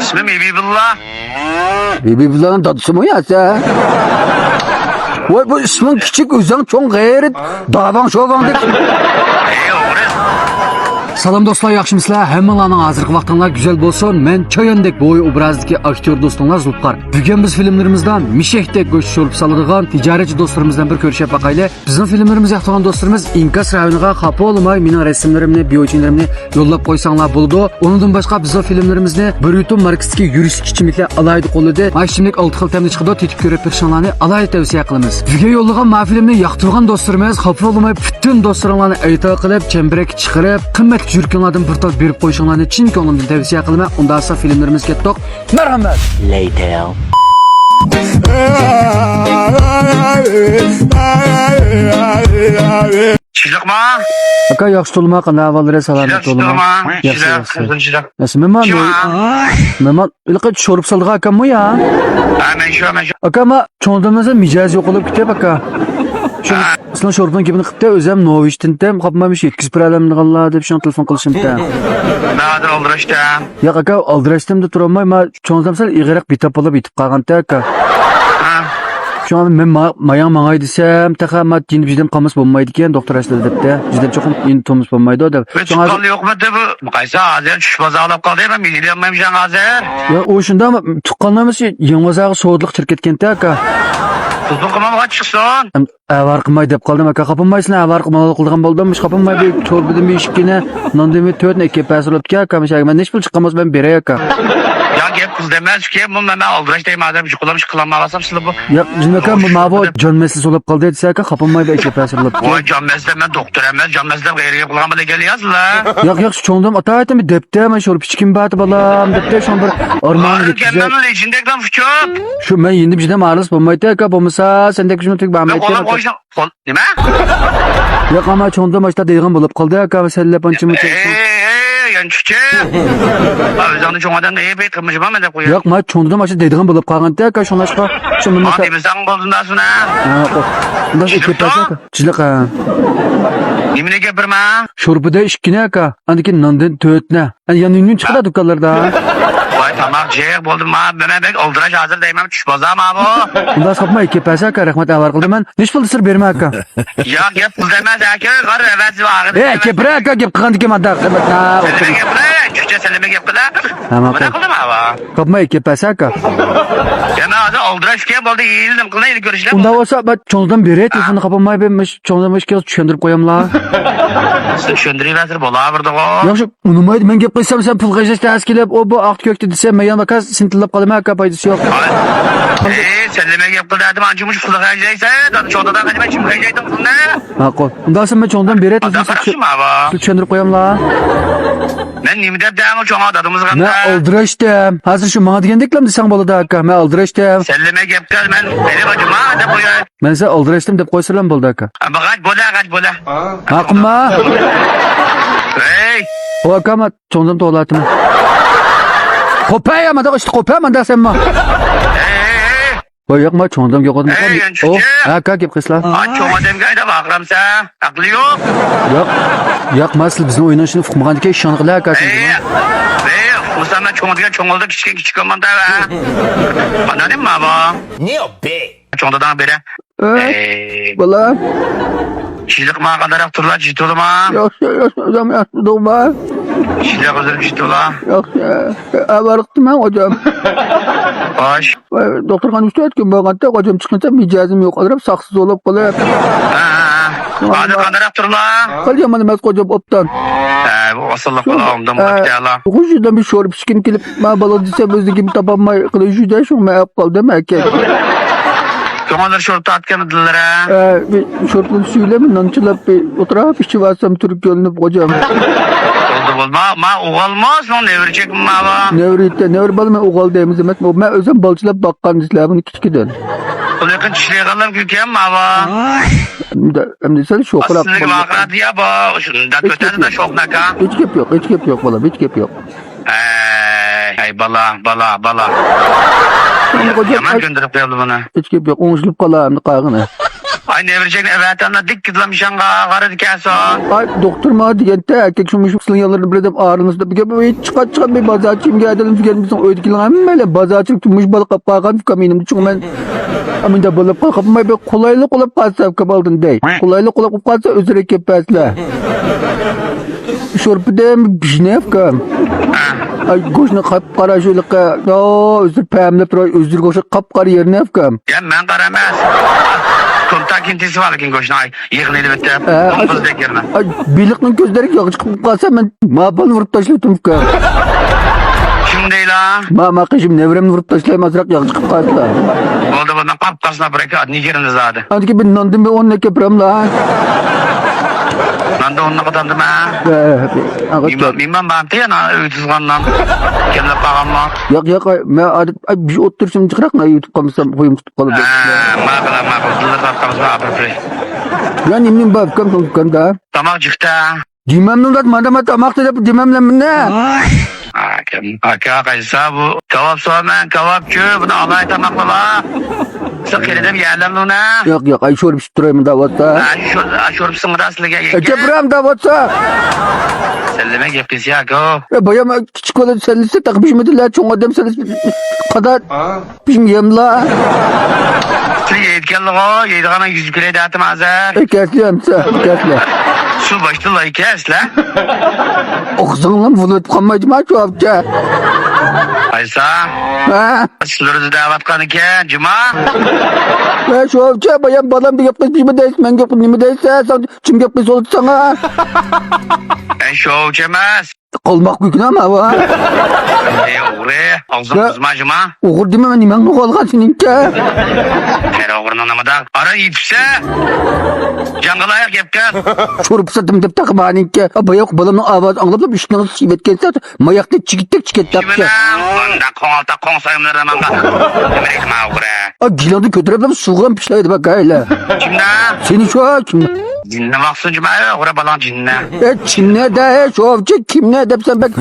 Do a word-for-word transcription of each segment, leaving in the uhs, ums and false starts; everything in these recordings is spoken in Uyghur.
ئىسمىم ھېبىبۇللا. ھېبىبۇللانىڭ دادىسىمۇ يا سەن؟ ۋاي، بۇ ئىسمىڭ كىچىك، ئۆزۈڭ چوڭ، غەيرىت، داباڭ شوۋاڭدەك. ئەي، ئوغرى. سالام دوستلار، ياخشىمۇسىلەر؟ ھەممىڭلارنىڭ ھازىرقى ۋاقتىڭلار گۈزەل بولسۇن. مەن چاياندەك بوۋاي ئوبرازىدىكى ئاكتيور دوستۇڭلار زۇلپىقار. بۈگۈن بىز فىلىملىرىمىزدا مىشەكتەك گۆش شورپا سالىدىغان تىجارەتچى دوستلىرىمىز بىلەن بىر كۆرۈشۈپ باقايلى. بىزنىڭ فىلىملىرىمىزنى ياقتۇرغان دوستلىرىمىز ئىنكاس رايونىغا خاپا بولماي، مېنىڭ رەسىملىرىمنى، بيۇللېتېنلىرىمنى يوللاپ قويساڭلار بولىدۇ. ئۇنىڭدىن باشقا بىزنىڭ فىلىملىرىمىزنى بىر يۇتۇم ماركىسىدىكى يۈرۈشلۈك ئىچىملىكلەر ئالاھىدە قوللىدى. ما ئىچىملىك ئالتە خىل تەمدە چىقىدۇ، تېتىپ كۆرۈپ بېقىشىڭلارنى ئالاھىدە تەۋسىيە قىلىمىز. بۈگۈن يوللىغان ما فىلىمنى ياقتۇرغان دوستلىرىمىز خاپا بولماي، پۈتۈن دوستلىرىڭلارنى ئېتىراپ قىلىپ، چەمبىرەككە چىقىرىپ، قىممەتلىك يۈرىكىڭلاردىن بىر تال بېرىپ قويۇشۇڭلارنى چىن كۆڭلۈمدىن تەۋسىيە قىلىمەن. ئۇنداقسا فىلىملىرىمىزگە كەتتۇق. مەرھەمەت. Later. چىشلىقما؟ ئاكا، ياخشى تولىما، قانداق ئەھۋاللىرى، سالامەت تولىما؟ ياخشى، ياخشى. ياخشى، مېھمان، مېھمان، ھېلىقى شورپا سالىدىغان ئاكاممۇ يا؟ ھە، مەن شۇ، مەن شۇ. ئاكا، ما چوڭ دادامنىڭ مىجەزى يوقىلىپ كېتىپ، ئاكا. شۇ سىلەر شورپىنىڭ گېپىنى قىپتە، ئۆزۈم نوۋىچتىن تەم قاپمايمىش يەتكۈزۈپ بېرەلەمدىغانلار دەپ شۇڭا تېلېفون قىلىشىمتە. مەن ھازىر ئالدىراشتىم. ياق، ئاكا، ئالدىراشتىم دەپ تۇرالماي، ما چوڭ دادام سەل ئېغىرراق بىتاپ بولۇپ يېتىپ قالغانتى، ئاكا. ھە. شۇڭا مەن ما-، ماياڭ ماڭاي دېسەم، تېخى ما يېنىپ جىدەم قالمىسا بولمايدىكەن، دوختۇر ئاشلىدى دەپتە. جىدەم چوقۇم يېنىپ تۇرمىسا بولمايدۇ دەپ. شۇڭا تۇغقانلىق يوقمۇ دەپ، قايسى ھازىر چۈش بازارلاپ قالدى، مەن مېنى بىلەلمەيمەن ھازىر. يا، ئۇ شۇنداق، تۇغقانلىرىمىز يېڭى بازارغا سودىلىق چىقىپ كەتكەنتە، ئاكا. تۇزلۇق قىلمامغا چىقسۇن. ئەۋار قىلماي دەپ قالدىم، ئاكا. خاپىمايسىلەر، ئەۋار قىلماي قىلىدىغان بولدۇم. مۇش خاپىماي بىر چورپىدىن بىر ئىككىنى، ناندىن بىر تۆتنى ئەكەپ بەرسە بولۇپتىكەن، ئاكا. مۇشۇ مەن نېشە پۇل چىققان بولسا مەن بېرەي، ئاكا. يا، گەپ پۇل دېمەس، ئۇكام، بۇ مەن، مەن ئالدىراش دەيمەن، ئادەم يۇقىلام ئىشقىلالمايۋاتسام سىلە بۇ. ياق، جىم ئاكا، بۇ ماۋۇ جان مەسىلىسى بولۇپ قالدى دېسە، ئاكا، خاپىماي بىر ئەكەپ بەرسە بولۇپتىكەن. ۋاي، جان مەسىلە، مەن دوختۇر ئەمەس، جان مەسىلە دەپ غەيرىي گەپ قىلغان بىلەن كەلياسىلەر. ياق، ياق، شۇ چوڭدىم ئاتا ئېيتىم دەپتە، مەن شورپا ئىچكىم بارتى بالام دەپتە، شۇڭا بىر ئارمان يەتكۈزدى. شۇ مەن يېنىپ جىدەم ئارىلىس بولمايتتى، ئاكا، بولمىسا سەندەك كۈچمۇ تۈگ بارمايتتى. قول، نېمە؟ ياق، ئەمما چوڭدىن باشتا دەيدىغان بولۇپ قالدى، ئاكا، سەنلەپ ئانچە مۇنچە. ئەي، ئەي، يانچۇقچى. ئۆزۈڭدىن چوڭ ئادەمگە ئەي بەك قىلمىشىما مەن دەپ قويۇڭ. ياق، ما چوڭدىن باشتا دەيدىغان بولۇپ قالغانتى، ئاكا، شۇڭلاشقا. شۇ ماڭا دېمىسەڭ بولدى داسۇنا. ھە، ئۇنداق ئىككى پەسە، ئاكا. چىلىق، ھە. نېمىنى گەپ بېرىمەن؟ شورپىدا ئىككىنى، ئاكا. ئاندىن كېيىن ناندىن تۆتنى. ئەنە يەنە نېمە چىقىدۇ دۇكانلاردا؟ ۋاي، تاماق جىق بولدى، ما، مەن بەك ئالدىراش ھازىر دەيمەن، چۈش بولسا، ما بۇ. ئۇنداق ساپما ئىككى پەسە، ئاكا، رەھمەت، ئەۋار قىلدىم مەن. نېشە پۇل دېسە بېرىمەن، ئاكا. ياق، گەپ پۇل دېمەس، ئاكا، قارا ئەۋەتسە ئاغىر. ئەي، ئەكەپ بېرە، ئاكا، گەپ قىلغاندىكىن مانداق. سەلىمە گەپ قىلە، چۈشتە سەلىمە گەپ قىلە. ھە، ماقۇل. قىلدىم، ھاۋا. قاپما ئىككى پەسە، ئاكا. يا، مەن ھازىر ئالدىراش ئىكەن، بولدى، يېيىلدىم، قىلدى، ئېلى كۆرۈشلەپ. ئۇنداق بولسا، مەن چوڭدىن بېرى تېلېفوننى قاپالماي، مەن چوڭدىن مۇشۇ چۈشەندۈرۈپ قوياملا. سىز چۈشەندۈرۈۋەرسىلە بولاۋېرىدىغۇ. ياخشى، ئۇنىمايدۇ، مەن گەپ قىلسام، سەن پۇل خەجلەش تەس كېلىپ، ئۇ بۇ ئاق كۆكتە دېسە، مەن يەنە ئاكا سېنى تىللاپ قالىمەن، ئاكا، پايدىسى يوق. ئەي، سەن نېمە گەپ قىلدى، ئادەم ئانچە مۇنچە پۇل خەجلەيسەن، چوڭ داداڭ خەجلىمەي، كىم خەجلەيدۇ پۇلنى؟ ماقۇل. ئۇنداق بولسا مەن چوڭدىن بېرى تېلېفون سېتىپ، چۈشەندۈرۈپ قوياملا. مەن نېمە دەپ دەڭ چوڭ دادىمىزغا؟ مەن ئالدىراشتىم. ھازىر شۇ ماڭا دېگەندەكلا دېسەڭ بولىدۇ، ئاكا. مەن ئالدىراشتىم. سەن نېمە گەپ قىل، مەن مېنى باجىما دەپ قوياي. مەن سەن ئالدىراشتىم دەپ قويسىلا بولدى، ئاكا. غەج بولە، غەج بولە. ماقۇلما؟ ھەي! ئۇ ئاكا، ما چوڭدىن توۋلاتىمەن. قوپە يا، مانداق ئىشتا قوپە، مانداق سەنمۇ. ھەي، ھەي، ھەي! ۋاي، ياق، ما چوڭدىن گەپ قىلدىم. ھەي، يانچۇقچى! ھە، ئاكا، گەپ قىلسىلا. ئا، چوڭ ئادەمگە ئايداپ ئاقىرامسەن؟ ئەقلى يوق. ياق، ياق، ما سىلى بىزنىڭ ئوينىشىنى ئۇقمىغاندىكىن ئىشەنغىلە، ئاكا، سىز. ھەي، ھەي، ئۇقمىسام مەن چوڭ دېگەن چوڭ بولدى، كىچىك كىچىك بولمامدا، ھە؟ مانا نېمە ما بۇ؟ نيوبى. چوڭ داداڭ بېرە. ئەي، ئەي. بالام. چىلىق ما قانداق تۇرلا، جىتۇلما؟ ياخشى، ياخشى، ئۆزۈم ياخشى تۇردۇڭما؟ چىلىق ئۆزۈم جىتۇلا. ياخشى. ئەۋەر قىپتىمەن، خوجام. خوش. دوختۇرخانىغا ئۈچ تۆت كۈن بولغانتى، خوجام چىققىنىچە مىجەزىم يوقىلىپ، ساقسىز بولۇپ قېلىپ. ھە، ھە، ھە. ھازىر قانداق تۇرلا؟ خېلى يامان ئەمەس، خوجام، ئوبدان. ھە، بۇ ئاسانلىق بولا، ئوبدان بولا. غۇژژىدىن بىر شورپا ئىچكىنى كېلىپ، ما بالا دېسەم، ئۆزىنىڭكىنى تاپالماي قېلىپ، شۇ دە، شۇ مەن ئەپ قالدىم، ئەكەل. كۆڭۈللىرى شورپا تارتقان دىللىرى. ئە، بىر شورپىنى سۈيلەپ، نان چىلاپ، بىر ئولتۇراپ ئىچىۋالسام، تۈركۈملىنىپ، خوجام. بولدى، بولدى. ما، ما ئوغۇلمۇ، سېنىڭ نەۋرىچەكمۇ ما بۇ؟ نەۋرە، نەۋرە بالا، مەن ئوغۇل دەيمىز ئەمەس. مەن ئۆزۈم بالا چىلاپ باققان دېسىلەر بۇنى كىچىكىدىن. بۇ يېقىن چىشلەيدىغانلار كۆكەم ما بۇ؟ ئەمدى، ئەمدى سەل شوخراق. ئەسلىدىكى ۋەقە دېيە بۇ، شۇنداق كۆتەردى شوخناكا. ھېچ گەپ يوق، ھېچ گەپ يوق، بالام، ھېچ گەپ يوق. ھەي، ھەي، بالا، بالا، بالا. يامان كۆندۈرۈپ قويۇپتۇ بۇنى. ھېچ گەپ يوق، ئوڭشىلىپ قالا ئەمدى قالغىنى. ئاي، نېۋىرىچەكنى ئەۋەتەملا دىككىدىلا مىشاڭغا قارىدى كەسۇن. ئاي، دوختۇر ماڭا دېگەنتە، ئەركەك شۇ مۇشۇ سىلىڭ يانلىرىدا بىر دەم ئاغرىنىسىدا بىر گەپ، ھېچ چىقار چىقار بىر بازارچى كىمگە ئەدەم دېگەن بىزنىڭ ئۆيدىكىلەر ھەممەيلەن بازارچى مۇشۇ بالا قاپ قالغان ئۇكام يېنىمدا چوڭ مەن. ئامىندا بولۇپ قالماي بىر قولايلىق بولۇپ قالسا ئۇكام ئالدىن دەي. قولايلىق بولۇپ قالسا ئۆزلىرى كېلىپ بەرسىلەر. شورپىدىن بىشنى ئۇكام. ئاي، گۆشنى قاپ قارا شۇلىقى. يا، ئۆزى پەملەپ تۇراي، ئۆزلىرىگە ئوخشاپ قاپقارا يېرىنى ئۇكام. يا، مەن قارا ئەمەس. كونتاكىنتىسى بار لېكىن گۆشنىڭ، ئاي، يېغىنى ئېلىپ ئېتىپ، ھە، قىزدەك يېرىنى. ئاي، بېلىقنىڭ كۆزلىرىگە ياغ چىقىپ قالسا، مەن ماپالنى ئۇرۇپ تاشلايتتىم ئۇكام. كىم دەيلا؟ ما، ما قېشىم نەۋرەمنى ئۇرۇپ تاشلايمەن، ئازراق ياغ چىقىپ قالسا. بولدى، بۇنداق قاپ قالسىنا بىر ئىككى ئادنى يېرىنى زادى. ئاندىكى بىر ناندىن بىر ئون ئەكەپ بېرەملا. ناندا ئوننى قاتامدىما؟ ھە، ھە. مېھمان، مېھمان بارمىتى يەنە ئۆي تۇزغان نان؟ كەملەپ قالغانمۇ؟ ياق، ياق، ئاي، مەن ئادەم، ئاي، بىر ئولتۇرسام جىقراق، مەن يۇتۇپ قالمىسام، قويۇم تۇتۇپ قالىدۇ. ھە، ماقۇل، ماقۇل. دىللىرى تارتقانسا ئاپىرىپ بېرەي. يا، نېمە، نېمە بار، ئۇكام، دۇكاندا؟ تاماق جىقتا. دېمەمدىم، مانا، مانا، تاماق دەپ دېمەملەمدىم. ئاكا، ئاكا، قايسا بۇ؟ كاۋاپ سورىمەن، كاۋاپچۇ، بۇنى ئالاي تاماقلىما. سىز قېرىدىم يەلەملۇنا. ياق، ياق، ئاي، شورپا ئىچىپ تۇراي مۇنداق بولسا. ئاي، شور-، ئاي، شورپىسىڭ راست لىگە ئەكەپ بېرەم مۇنداق بولسا. سەللىمە گەپ قىلسا ياكو. ئە، بايام كىچىك بالا سەللىسە تاقا پىشمىدىلا، چوڭ ئادەم سەللىسە قادا. پىشمىگەنلا. سىز يەيدىكەنلىغۇ، يەيدىغان يۈز كۈلەي دەتىم ھازىر. ئەكەسلى ئەمسە، ئەكەسلى. شۇ باشتا لايكەسلە. ئوقۇساڭلام بولۇپ قالمايدىما شۇ ئاپچە؟ قايسا؟ ھە؟ سىلىرىزى دەۋاتقان ئىكەن، جۇما. ھە، شۇ ئاپچە، بايام بالام دېگەپ قىلىپ نېمە دەيسىز، مەن گەپ نېمە دەيسىز، سەن كىم گەپ قىلسا بولىدۇ ساڭا؟ ئەي، شۇ ئاپچە ئەمەس. قالماق كۆكۈنەم ھاۋا. ئەي، ئوغرى، ئاغزىڭ بۇزما، جۇما. ئوغرى دېمە، مەن نېمەڭنى ئوغرى ئالغان سېنىڭكە؟ قېرى ئوغرىنىڭ نېمىدا؟ ئاران يېتىپسە. جاڭغىلاياق گەپكە. شورپا ساتىم دەپ تاقىمانىڭكە. باياق بالامنىڭ ئاۋازى ئاڭلاپلا ئىشىكنىڭ سىيىۋەتكەنسە ماياقتىن چىگىتتەك چىگىتتەپتۇ. مانداق قوڭالتاق قوڭسايملىرى ماڭا. نېمە دەيدۇ ما ئوغرى؟ ئا، گېلىڭدىن كۆتۈرۈپ سۇغا پىشلايدۇ باكايلا. كىمدە؟ سېنى شۇ، كىم؟ جىننى باقسۇن جۇما، ئوغرى بالاڭ جىننى. ئە، چىمنەدە، ئە، شۇ ئوۋچى، چىمنە دەپسەن بەك.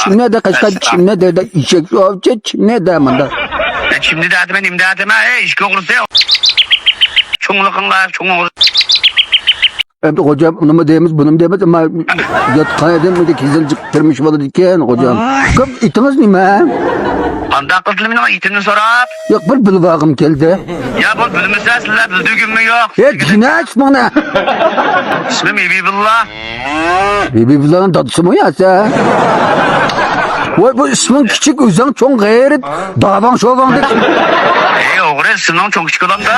چىمنەدە، قەشقەر، چىمنەدە، ئېشەك، شۇ ئوۋچى، چىمنەدە مانداق. ئە، چىمنى دەتىمەن، نېمە دەتىمەن، ئەي، ئىشىك ئوغرىسى. چوڭلۇقۇڭلار، چوڭ ئوغرى. ئەمدى خوجام، ئۇنىمۇ دەيمىز، بۇنىمۇ دەيمىز، ئەمما ياتقان ئادەم بىردە كېسەل چىقىپ تۇرمۇش بولىدىكەن، خوجام. ئۇكام، ئېتىڭىز نېمە؟ قانداق قىلدىلا مېنىڭ ئېتىمنى سوراپ؟ ياق، بىر بىلىۋالغۇم كەلدى. يا، بۇ بىلمىسە، سىلەر بىلدۈرگۈممۇ يوق. ھە، دېگىنە ئىسمىڭنى. ئىسمىم ھېبىبۇللا. ھېبىبۇللانىڭ دادىسىمۇ يا سەن؟ ۋاي، بۇ ئىسمىڭ كىچىك، ئۆزۈڭ چوڭ، غەيرىت، داۋاڭ شوۋاڭدەك. ئەي، ئوغرى، ئىسمىڭ چوڭ كىچىك بولامدا؟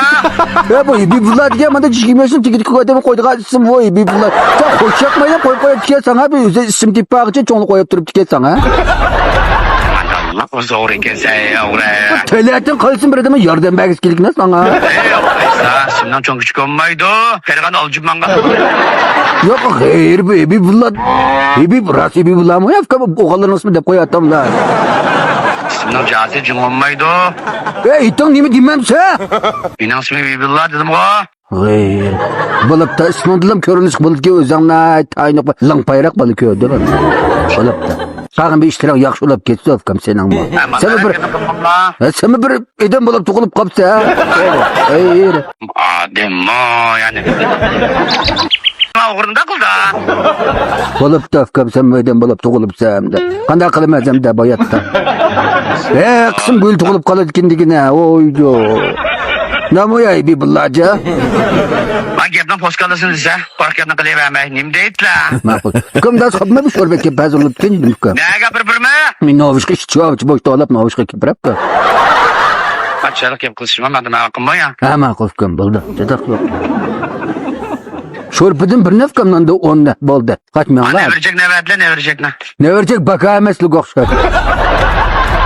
يا، بۇ ھېبىبۇللا دېگەن مانا يىگىرمە ياشنىڭ تېگىدىكى ئادەمگە قويىدىغان ئىسىم بۇ، ھېبىبۇللا. سەن خوش ياقمايدىغان قويۇپ قويۇپتىكەن ساڭا، بىر ئۆزى ئىسىم تېپىپ باققىچە چوڭلۇق قويۇپ تۇرۇپتىكەن ساڭا. ئۇ زور ئىكەنسەن، ئەي ئوغرى. تۆلەتتىن قالسۇن، بىر ئادەمگە ياردەم بەرگۈسى كېلىكمەس ماڭا. ئەي ئوغرى، ئىسمىڭ چوڭ كىچىك بولمايدۇ. قېرىغان ئالجىپ ماڭغان. ياق، غەيرىي بۇ ھېبىبۇللا. ھېبىب، راست ھېبىبۇللامۇ يا ئۇكام، ئوغۇللارنىڭ ئىسمى دەپ قوياتاملا. ئىسمىنىڭ جازى جىڭ بولمايدۇ. ئەي، ئېتىڭ نېمە دېمەمسە؟ مېنىڭ ئىسمىم ھېبىبۇللا دېدىمغۇ. غەيرىي. بولۇپتا، ئىسمىڭدىنلا كۆرۈنۈشكە بولىدىكەن ئۆزۈڭنى، تاينۇق، لىڭپايراق بالا كۆردۈم. بولۇپتا. تاغىن بىر ئىشلىرىڭ ياخشى بولۇپ كەتسۇن ئۇكام سېنىڭمۇ. سەن بىر، ھە، سەن بىر ئادەم بولۇپ تۇغۇلۇپ قاپسەن. ئەي. ئادەممۇ، يەنى. ئوغرىنى قىلدا. بولۇپتا ئۇكام، سەن ئادەم بولۇپ تۇغۇلۇپسەن ئەمدى. قانداق قىلىمەن ئەمدى بۇ ھاياتتا؟ ھە، قىسىم گۈل تۇغۇلۇپ قالىدىكەن دېگىنە، ئويجو. نامۇ يا ھېبىبۇللاجا؟ ما گەپنىڭ پوسكالىسىنى دېسە، قۇرۇق گەپنى قىلىۋەرمەي، نېمە دەيتلا؟ ماقۇل. ئۇكام، داس قاپما، بۇ شور بەك كەپ ھازىرلاپ كەلدىم ئۇكام. نەگە بىر بىرمە؟ مېنى نوۋۇشقا ئىشچى چاۋچى بوشتا ئالاپ نوۋۇشقا كېپىرەپتۇ. قاچانلىق گەپ قىلىشىما، مەندە ماقۇلمۇ يا؟ ھە، ماقۇل ئۇكام، بولدى. جاتاق يوق. شورپىدىن بىر نەپ ئۇكام، ناندا ئون نەپ بولدى. قاچ مېڭىڭلار. نەۋرىچەك نەۋەتلە، نەۋرىچەكنى. نەۋرىچەك باكا ئەمەسلىكى ئوخشاش.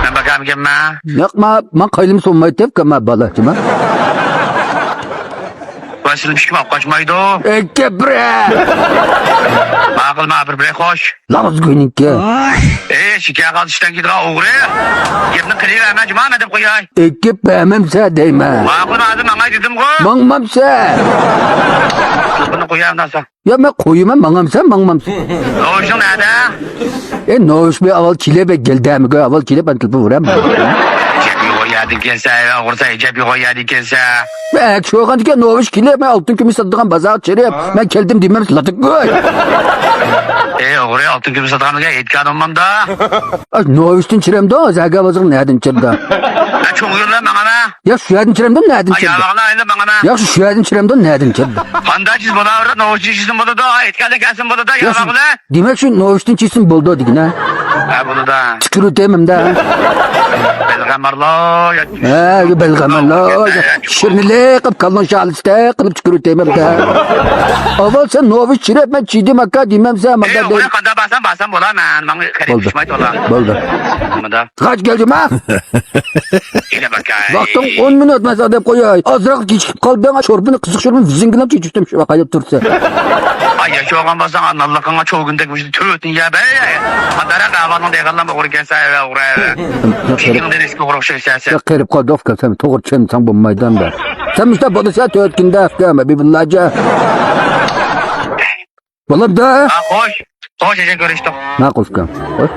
مەن باكامىكەنمەن؟ ياق، ما، ما قايلىم سۇنمايتتى ئۇكام، ما بالا، ما. ۋاي، سىلىم ئىشكىم ئاپ قاچمايدۇ. ئەكەپرە! ماقۇل، ما بىر بىرەي خوش. لاڭزا گۇينىڭكى. ئەي، شېكەر قالتىشتىن كېتىدىغان ئوغرى. گەپنى قىلىۋەرمە، جۇما، مەن دەپ قوياي. ئېكىپ بەرمەمسە دەيمەن. ماقۇل، ھازىر ماڭاي دېدىمغۇ. ماڭمامسە. بۇنى قوياي ئۇنداقسا. يا، مەن قويىمەن، ماڭامسەن، ماڭمامسەن. نوۋۇشۇڭ نەدە؟ ئە، نوۋۇش بىر ئاۋۋال كېلىپ، گەلدەمگە ئاۋۋال كېلىپ، ئەن تېلېفون ئۇرام. گەپنى قويا، ئىكەنسە، ئوغرىسا ئىجاب يوق يەردە ئىكەنسە. مەن شۇ بولغاندىكىن نوۋۇش كېلىپ، مەن ئالتۇن كۈمۈش ساتىدىغان بازارغا چىرىپ، مەن كەلدىم دېمەمسە، لاتىققوي. ئەي ئوغرى، ئالتۇن كۈمۈش ساتىدىغانغا ئېيتقانمەن دا. نوۋۇشتىن چىرەمدۇ، زەگە بازىرى نەدىن چىردا؟ چوغۇرلا ماڭانا. يا شۇ يەردىن چىرەمدۇ، نەدىن چىردا؟ يالاغلا ئايلا ماڭانا. يا شۇ يەردىن چىرەمدۇ، نەدىن چىردا؟ قانداق چىز بولاۋېرە، نوۋۇشتىن چىزسىن بولىدۇ، ئېيتقاندا كەلسۇن بولىدۇ، يا شۇ يالاغلا. دېمەك شۇ نوۋۇشتىن چىزسىن بولىدۇ دېگىنە. ھە، بولىدۇ. تۈكۈرۈتەيمەن دە. بەلغەمەرلا. ھە، بەلغەمەرلا. شىرنىلىق قىلىپ، كاللىنى شالىسىدە قىلىپ تۈكۈرۈتەيمەن دە. ئاۋۋال سەن نوۋۇش چىرەپ، مەن چىدىم ئاكا دېمەمسەن، مانداق دەي. قانداق بارسام، بارسام بولا مەن. ماڭا خەرىپ چۈشمەيدۇ ئۇلار. بولدى. نېمىدا؟ قاچ كەلدىم ھە. ۋاقتىڭ ئون مىنۇت، مەن ساڭا دەپ قوياي. ئازراق كېچىكىپ قالدىڭ، شورپىنى، قىزىق شورپىنى زىڭگىلەپ چېچىشتىم، شۇ قايىل تۇرسا. ئاي، ياش بولغان بولساڭ، نانلىقىڭغا چوۋگۇندەك مۇشۇ تۆتىنى يەپ، ھەي، ھەي. قانداق ئەھۋالىڭ دېگەنلەر ئوغرى ئىكەنسەن، ھەي، ئوغرى، ھەي. كېيىڭدىن ئېسكى ئوغرى ئوخشايسەن. قېرىپ قالدى ئۇكا، سەن توغرا چۈشەنسەڭ بولمايدۇ ئەمدى. سەن مۇشۇنداق بولسا تۆت كۈندە ئۇكا، ھەبىبۇللاجان. بولامدۇ؟ ھە، خوش. خوش، ئەجەل كۆرۈشتۇق. ماقۇل ئۇكام. خوش.